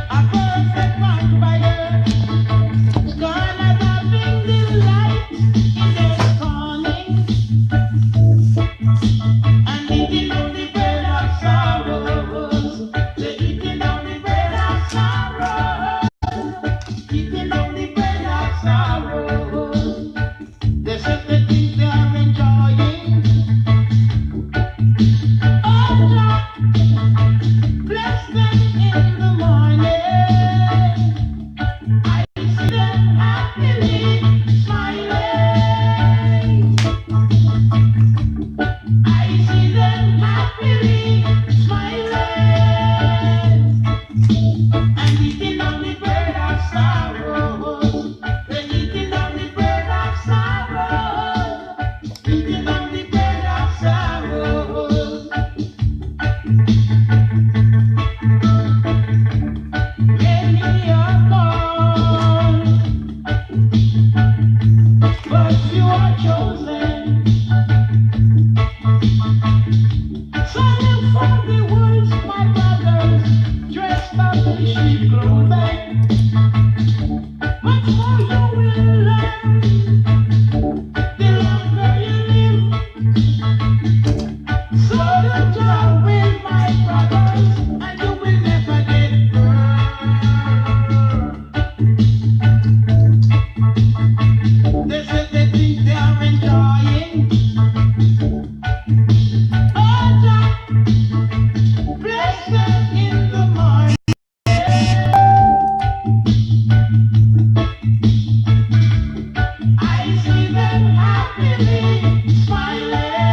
A perfect vampire. Gone as having delight in their calling and eating of the bread of sorrows. They're eating of the bread of sorrows. Eating of the bread of sorrows. They said they think they are enjoying. Oh, Jah, bless them in the morning. I see them happily smiling. I see them happily smiling. And eating on the bread of sorrows. They're eating on the bread of sorrows. Eating on the bread of sorrows. Many are called, but few are chosen. So look for the wolves, my brothers, dressed up in sheep clothing. Much more you will learn the longer you live. So do Jah will, my brothers, and you will never get burned. They said they think they are enjoying. Oh, Jah, bless them in the morning. I see them happily smiling.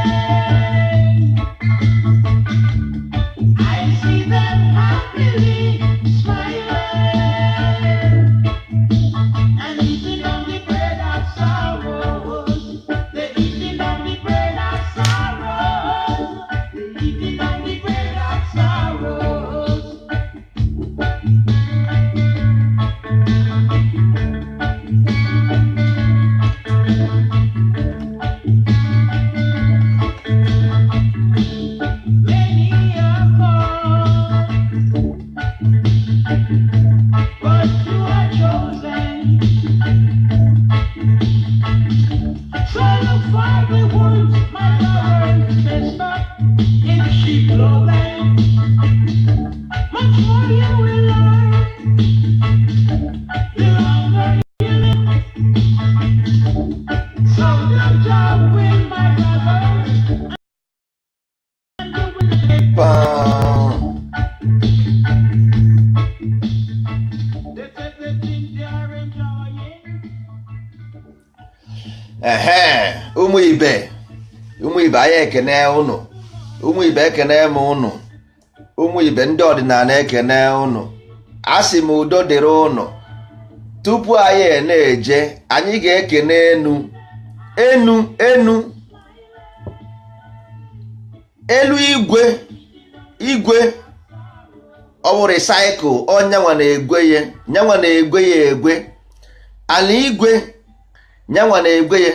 I see them happily smiling. And eating on the bread of sorrows. They're eating on the bread of sorrows. They're eating on the bread of sorrows. Many are called, but few are chosen. So look for the wolves, my brothers, dressed up in sheep clothing. Much more you will learn the longer you live. So do Jah will, my brothers, and you will never get Pam. They said they think they are enjoying. Ehe, ụmụ ibe, ụmụ ibe, anyị ekene ụnụ. Ụmụ ibe, ekene m ụnụ. Ụmụ ibe, ndị ọdịnala, ekene ụnụ. Asị m udo dịrị ụnụ. Tupu anyị na-eje, anyị ga-ekene enu enu enu elu igwe igwe. Ọ bụ recycle onyanwa na-egwe ya, nyanwa na-egwe ya egwe ala igwe, nyanwa na-egwe ya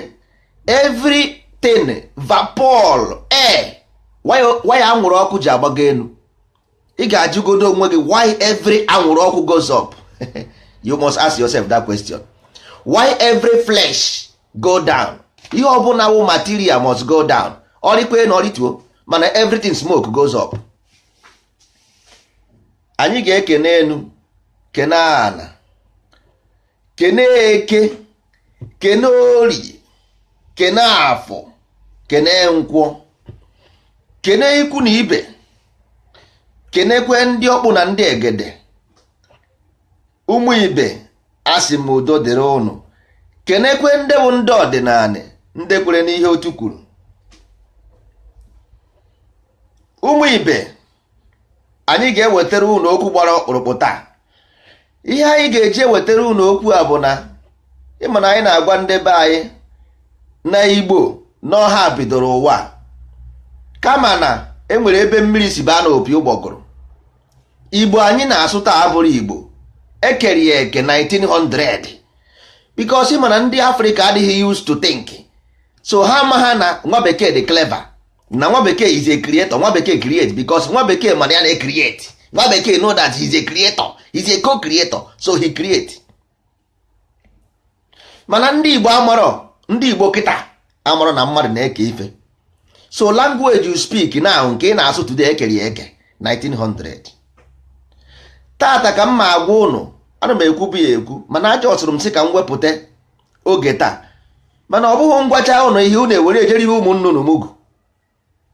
everything vapor air. Why anwụrụ ọkụ ji agbago elu? Ị ga-ajụgodo onwe gị, why every anwụrụ ọkụ goes up? You must ask yourself that question. Why every flesh go down? Ihe ọbụla wụ material must go down. Ọrịkwe na ọrịtuo, mana everything smoke goes up. Anyị ga-ekene enu, kene ana, kene eke, kene orie, kene afọ, kene nkwọ, kene ikwu na ibe, kenekwe ndị ọkpụ na ndị egede. Ụmụ ibe, asị m udo dịrị ụnụ. Kenekwe ndị bụ ndị ọdịnala, ndị kwere n'ihe otu kwuru. Ụmụ ibe, anyị ga-ewetara unu okwu gbara ọkpụrụkpụ taa. Ihe anyị ga-eji ewetara unu okwu a bụ na ịma na anyị na-agwa ndị be anyị na Igbo n'ọha bidoro ụwa, kama na enwere ebe mmiri si baa n'opi ụgbọgụrụ. Igbo anyị na-asụ taa abụrụ Igbo ekere ya eke 1900, because ịma na ndị Afrịka adịghị used to think, so ha ama ha na nwa bekee dị clever, na nwa bekee is a creator. Nwa bekee create because nwa bekee mana ya na-ecreate. Nwa bekee know that he's a creator, he's a co-creator, so he create. Mana ndị Igbo amarọ, ndị Igbo kịta amarọ na mmadụ na-eke ife. So language you speak now, nke ị na-asụ today, ekere ya eke 1900. Tata ka m ma agwa ụnụ, ana m ekwubu ya ekwu, mana aja ọsụrụ m sị ka m wepụta oge taa. Mana ọ bụghị ngwacha ụnụ ihe unu ewere ejere ihe ụmụnne unu mugu.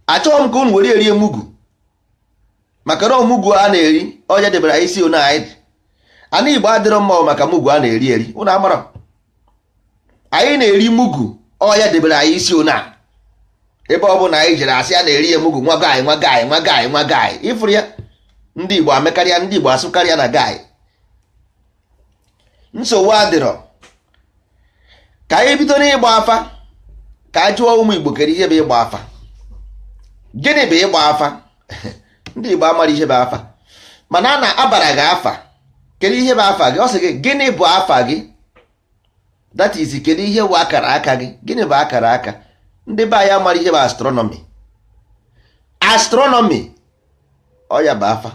Achọghị m ka unu were erie mugu, maka na mugu a na-eri onye debere isi unu. Anyị dị ana Igbo adịrọ mma maka mugu a na-eri eri. Unu amara anyị na-eri mugu, ọya debere anyị isi unu a. Ebe ọ bụ na anyị jere asị a na-eri ya mugu, nwa gaị, nwa gaị, nwa gaị, nwa gaị, ịfụrụ ya. Ndị Igbo amekarịa, ndị Igbo asụkarịa na gaị. Nsogbu adịrọ. Ka anyị bido n'ịgba afa, ka a jụọ ụmụ Igbo, kedu ihe bụ ịgba afa? Gịnị bụ ịgba afa? Ndị Igbo amara ihe bụ afa, mana a na-abara gị afa. Kedu ihe bụ afa gị? Ọ sị gị, gịnị bụ afa gị? That is, kedu ihe bụ akara aka gị? Gịnị bụ akara aka? Ndị be anyị amara ihe bụ astronomy. Astronomy, ọ ya bụ afa.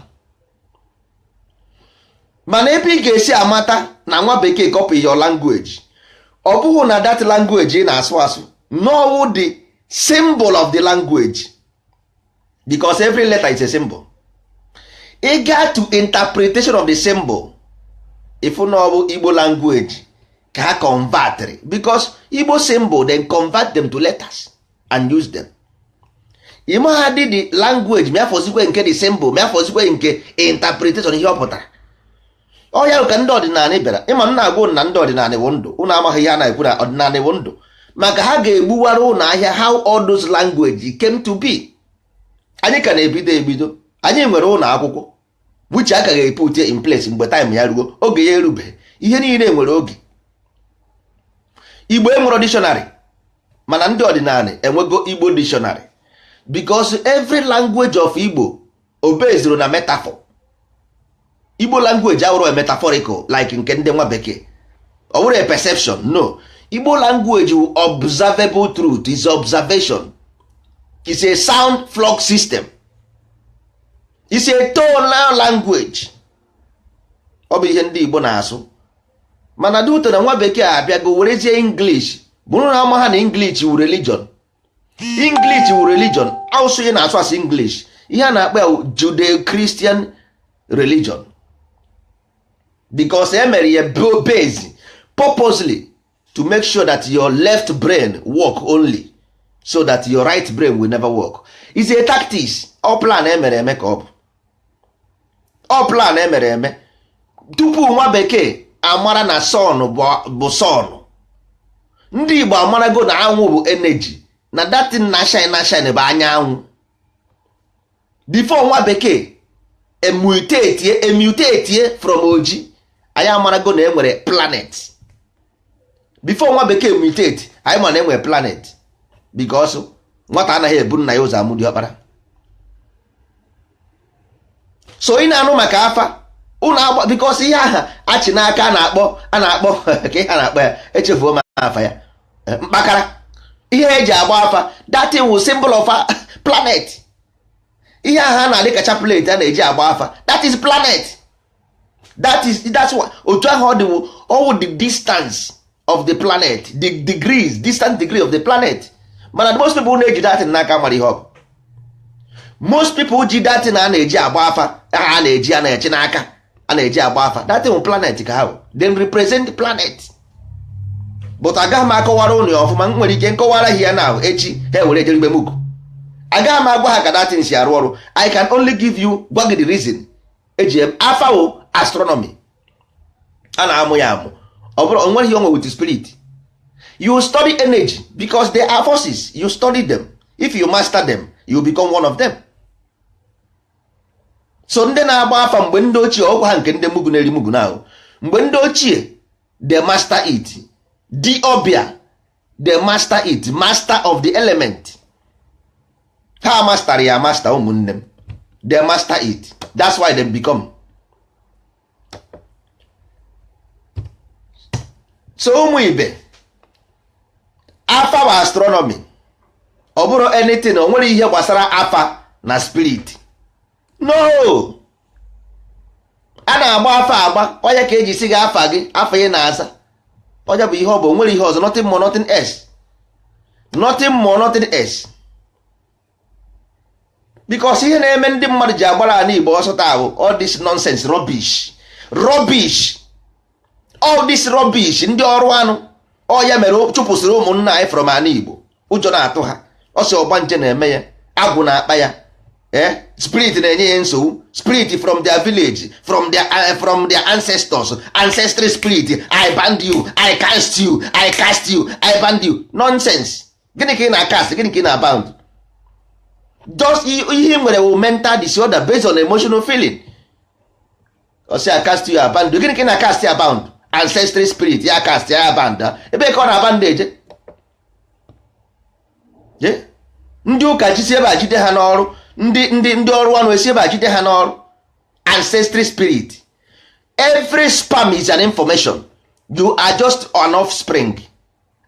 Mana ebe ị ga-esi amata na nwa bekee copy your language, ọ bụghị na that language ị na-asụ asụ no, the symbol of the language, because every letter is a symbol. Ị gaa to interpretation of the symbol, ifu na ọ bụ Igbo language ka ha convertịrị, because Igbo symbol, then convert them to letters and use them. Ịmaghadị the language, mịafọzikwe nke the symbol, mịafọzikwe nke interpretation, ihe ọ pụtara. Ọ ya ka ndị ọdịnala bịara. Ịma m na-agwa ụnụ na ndị ọdịnala bụ ndụ. Ụnụ amaghị ihe a na-ekwu na ọdịnala bụ ndụ, maka ha ga-egbuwara ụnụ ahịa how all those language came to be. Anyị ka na-ebido ebido. Anyị nwere ụlọ akwụkwọ which a ka ga-eput in place mgbe time ya ruo. Oge ya erubeghị. Ihe niile nwere oge. Igbo enwero dictionary, mana ndị ọdịnala enwego Igbo dictionary, because every language of Igbo obezuru na metaphor. Igbo language awụrụ a metaphorical like nke ndị nwa bekee. Ọ bụrụ a perception, no. Igbo language wu observable truth, is observation, is a sound flux system, is a tonal language. Ọ bụ ihe ndị Igbo na-asụ. Mana dị ụtọ na nwa bekee abịago werezie English, bụrụ na ama ha na English wu religion. English wu religion. Asụsụ ị na-asụ asụ English, ihe a na-akpọ ya Judeo-Christian religion, because e mere ya base purposely to make sure that your left brain work only, so that your right brain will never work. Is a tactics. All plan e mere eme ka ọ bụ. All plan e mere eme tupu nwa bekee amara na sun bụ sun. Ndị Igbo amarago na anwụ bụ energy, na datin na shine, na shine bụ anyanwụ, before nwa bekee emutatie from oji. Anyị amarago na enwere planet before nwa bekee mutate. Anyị ma na enwere planet because nwata anaghị ebu nna ya ụzọ amụ diọkpara. So ị na-anụ maka afa ụnụ agba, because ihe aha achị n'aka a na-akpọ, a na-akpọ ka ihe a na-akpọ ya, echefuo m afa ya, mkpakara ihe eji agba afa, that thing wụ symbol of a planet. Ihe ahụ a na-adị ka chaplet a na-eji agba afa, that is planet. That's what otu ahụ ọ dị wụ ọwụ the distance of the planet, the degrees, distant degree of the planet. Mana most people na-eji that thing n'aka mara ihe ọ bụ. Most people ji that thing a na-eji agba afa, a na-eji, a na-eche n'aka, a na-eji agba afa, that thing wụ planet ka ha bụ. Then represent planet. But agaghị m akọwara ụnụ ya ọfụma. M nwere ike nkọwara ha ya na echi ha ewere jere mugu. Agaghị m agwa ha ka that thing si arụ ọrụ. I can only give you, gwa gị the reason eji afa wụ astronomy. A na-amụ ya amụ. Ọ bụrụ onwere ihe onwe with spirit. You study energy because they are forces. You study them. If you master them, you become one of them. So ndị na-agba afa mgbe ndị ochie, ọkwa ha nke ndị mugu na-eri mugu na ahụ mgbe ndị ochie, they master it. The ọbịa, they master it, master of the element. Ha master ya, master. Ụmụnne m, they master it. That's why they become so. Ụmụ ibe, afa bụ astronomy. Ọ bụrụ anything, o nwere ihe gbasara afa na spirit, no. A na-agba afa agba ọya ka eji si gị afa gị, afa ị na-aza ọya bụ ihe ọ bụ. Nwere ihe ọzọ? Nothing more, nothing else, nothing more, nothing else. Because ihe na-eme ndị mmadụ ji agbara ala Igbo ọsọ taa bụ all this nonsense, rubbish, rubbish, all this rubbish. Ndị ọrụ anụ ọ ya mere chụpụsịrị ụmụnna anyị from ala Igbo. Ụjọ na-atụ ha. Ọ sị ọgbanje na-eme ya, agwụ na-akpa ya, eh, spirit na-enye ya nsogbu, spirit from their village, from their ancestors, ancestral spirit. I bind you, I cast you, I cast you, I bind you. Nonsense. Gịnị ka ị na-cast? Gịnị ka ị na-abound? Just ihe ị nwere wụ mental disorder based on emotional feeling. Ọ sị I cast you, abound. Gịnị ka ị na-cast abound? Ancestral spirit ya cast ya abound. Ebe ka ọ na-abound eje? Ndị ụka jisi ebe a jide ha n'ọrụ, ndị ọrụ anụ esi ebe a jide ha n'ọrụ. Ancestry spirit. Every sperm is an information. You are just an offspring.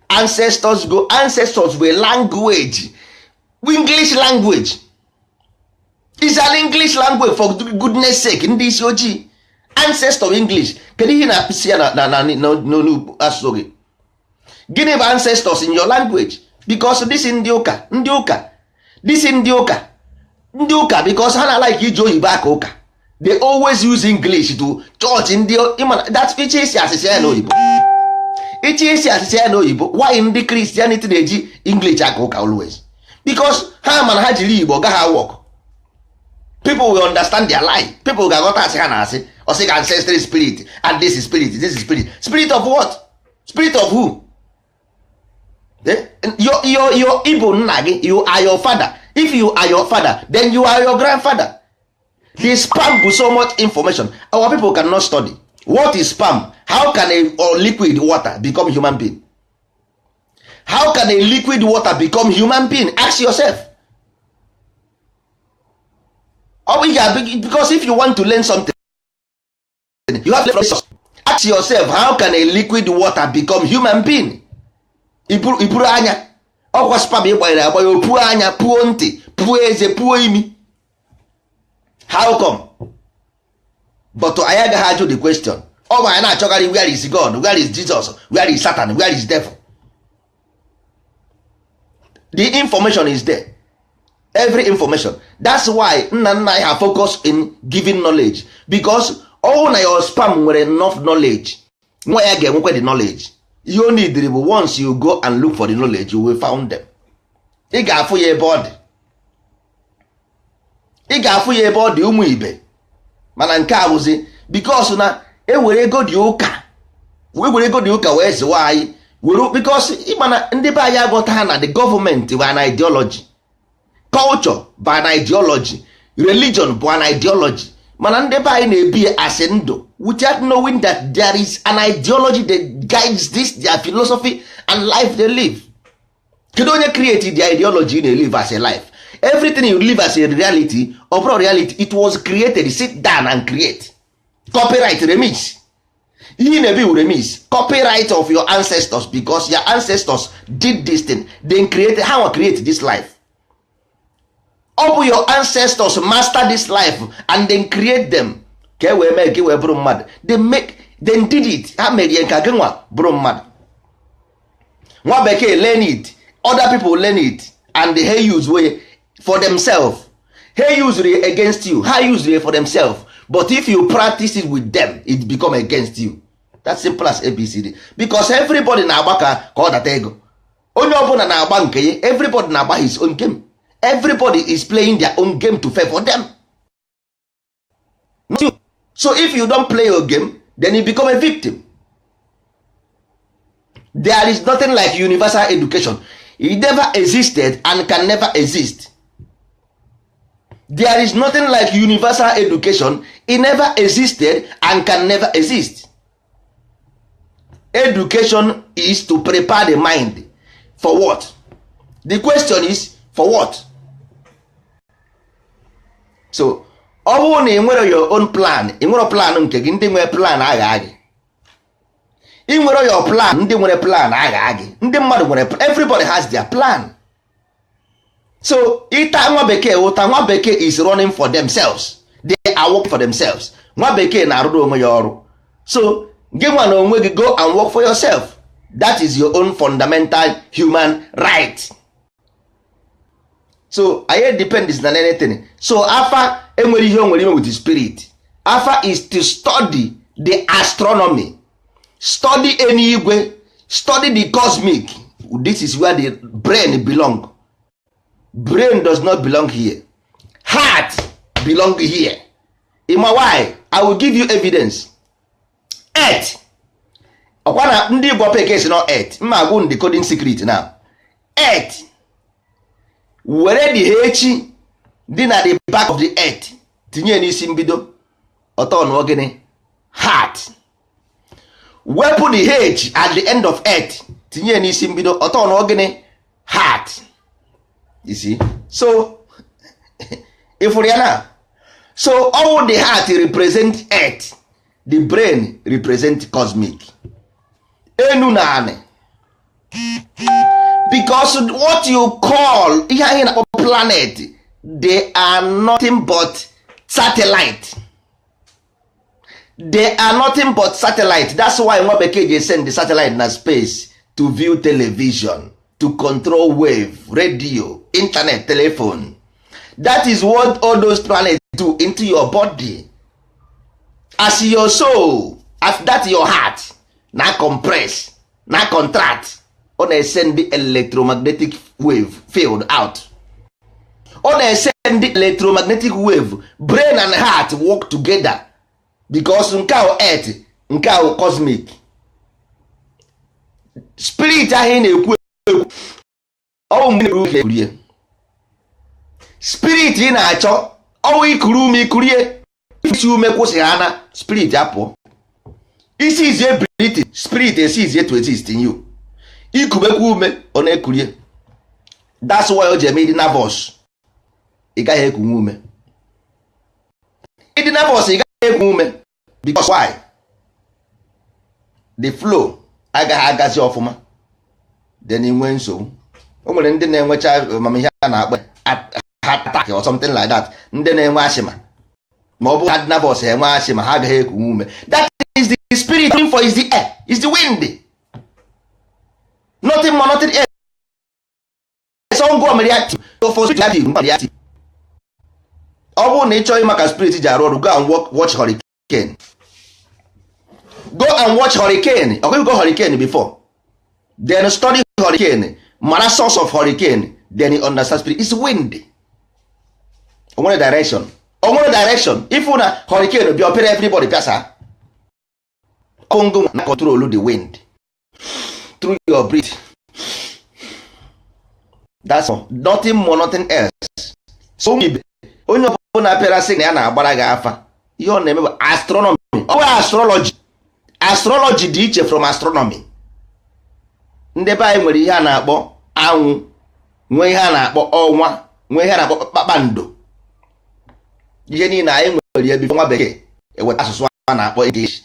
Ancestors go, ancestors were language. English language is an English language, for goodness sake. Ndị isi ojii, ancestor English. Kedu ihe na-akpịsị ya na n'onu asụsụ gị? Gịnị bụ ancestors in your language? Because this ndị ụka, ndị ụka, this ndị ụka, ndị ụka, because ha na-like iji oyibo aka ụka. They always use English to church. Ndị ịma that iche isi asịsị ya n'oyibo, iche isi asịsị ya n'oyibo. Why ndị Christianity na-eji English aka ụka always? Because ha mana ha jiri Igbo gaghị work. People will understand their lie. People ga-aghọta asị ha na-asị. Ọsị ga ancestral spirit and this is spirit, this is spirit. Spirit of what? Spirit of who? Eh? Your Igbo nna gị, you are your father. If you are your father, then you are your grandfather. The sperm bụ so much information. Our people cannot study what is sperm. How can a or liquid water become human being? How can a liquid water become human being? Ask yourself. Ọ bụ ị ga-abụ, because if you want to learn something, you have to ask yourself, how can a liquid water become human being? Iburu anya ọkwa sperm ị gbanyere agbanye, o puo anya, puo ntị, puo eze, puo imi. How come? But anyị agaghị ajụ the question. Ọ bụ anyị na-achọgharị where is God, where is Jesus, where is Satan, where is devil. The information is there, every information. That's why nna nna anyị ha focus in giving knowledge, because all na your sperm nwere enough knowledge, nwa ya ga-enwekwa the knowledge. Ihe o need bụ once you go and look for the knowledge, you will found them. Ị ga-afụ ya ebe ọ dị, ị ga-afụ ya ebe ọ dị, ụmụ ibe. Mana nke a bụzi because na ewere ego dị ụka, wee were ego dị ụka wee zụwa anyị were, because ịmana ndị be anyị aghọta ha na the government bụ an ideology, culture bụ an ideology, religion bụ an ideology. Mana ndị be anyị na-ebi asị ndụ without knowing that there is an ideology that guides this their philosophy and life they live. Kedu onye create the ideology ị na-live as a life? Everything you live as a reality, ọ bụrụ reality, it was created. Sit down and create. Copyright, remix. Ihe ị na-ebi wu remix, copyright of your ancestors, because your ancestors did this thing, then create how create this life. Ọ bụ your ancestors master this life and then create them ka e wee mee ka e wee bụrụ mmadụ. They make, then did it. Ha merie nka gị nwa bụrụ mmadụ. Nwa bekee learn it, other people learn it, and they use way for themselves. Ha use it against you, ha use it for themselves. But if you practice it with them, it become against you. That's simple as ABCD. Because everybody na-agba ka ọ data ego. Onye ọbụla na-agba nke ya. Everybody na-agba his own game. Everybody is playing their own game to favor them. Not you. So if you don't play your game, then you become a victim. There is nothing like universal education. It never existed and can never exist. There is nothing like universal education. It never existed and can never exist. Education is to prepare the mind for what? The question is, for what? So ọ bụrụ na ị nwere your own plan, ị nwere plan nke gị, ndị nwere plan agha gị. Ị nwere your plan, ndị nwere plan agha gị. Ndị mmadụ nwere, everybody has their plan. So ịta nwa bekee ụta, nwa bekee is running for themselves. They are working for themselves. Nwa bekee na-arụrụ onwe ya ọrụ. So gị nwa na onwe gị, go and work for yourself. That is your own fundamental human right. So anyị depend na anything. So afa enwere ihe o nwere ime with the spirit. Afa is to study the astronomy, study eluigwe, study the cosmic. This is where the brain belong. Brain does not belong here. Heart belong here. Ịma why? I will give you evidence. Earth, ọkwa na ndị Igbo peke si no earth mma agwụ the coding secret now. Earth, were the H dị na the back of the earth tinye n'isi mbido, ọtọ nụọ gịnị? Heart. Wepụ the H at the end of earth, tinye n'isi mbido, ọtọ nụọ gịnị? Heart. You see? So ịfụrụ ya na so all the heart represent earth, the brain represent cosmic, enu na anị, because what you call ihe anyị na-akpọ planet, they are nothing but satellite. They are nothing but satellite. That's why nwa bekee ji send the satellite na space to view television, to control wave, radio, internet, telephone. That is what all those planets do into your body, as your soul, as that your heart na compress, na contract. Ọ na-esend the electromagnetic wave field out. Ọ na-esend the electromagnetic wave. Brain and heart work together because nke ahụ earth, nke ahụ cosmic spirit ahụ ị na-ekwu ekwu. Ọwụ mgbe ị na-ekurie spirit ị na-achọ, ọwụ ikuru ume, ikurie isi ume kwụsịrị ana, spirit apụọ. Isi izie breathing, spirit esizie to exist in you. Ikubekwa ume, ọ na-ekurie. That's why o ji eme ịdị nervous, ị gaghị ekunwe ume. Ịdị nervous, ị gaghị eku ume. Because why? The flow agaghị agazi ọfụma. Then nwee nsogbu. O nwere ndị na-enwecha amamihe a na-akpọ heart attack or something like that, ndị na-enwe asthma, ma ọ bụ ha nervous, enwe asthma, ha agaghị ekunwe ume. That is the spirit for is the air, is the wind, nothing more, nothing else. Ngwa mere active. So for spirit active, active. Ọ bụrụ na ị chọghị maka spirit ji arụ ọrụ, go and watch hurricane. Go and watch hurricane. Ọ go hurricane before, then study hurricane, mara source of hurricane, then you understand spirit is wind. Onwere direction, onwere direction. If na hurricane bịa opere, everybody pịasa ọngụ na control the wind through your breath. That's all. Nothing more, nothing else. So onye ọbụla pịara sị na ya na-agbara gị afa, ihe ọ na-eme bụ astronomy. Ọ bụ astrology. Astrology dị iche from astronomy. Ndị be anyị nwere ihe a na-akpọ anwụ, nwee ihe a na-akpọ ọnwa, nwee ihe a na-akpọ kpakpando. Ihe niile anyị nwere ya before nwa bekee eweta asụsụ a na-akpọ English.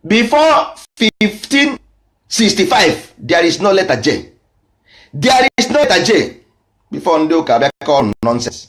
Before 1565, there is no letter J. There is no letter J before ndị ụka bịa kọọ nonsense.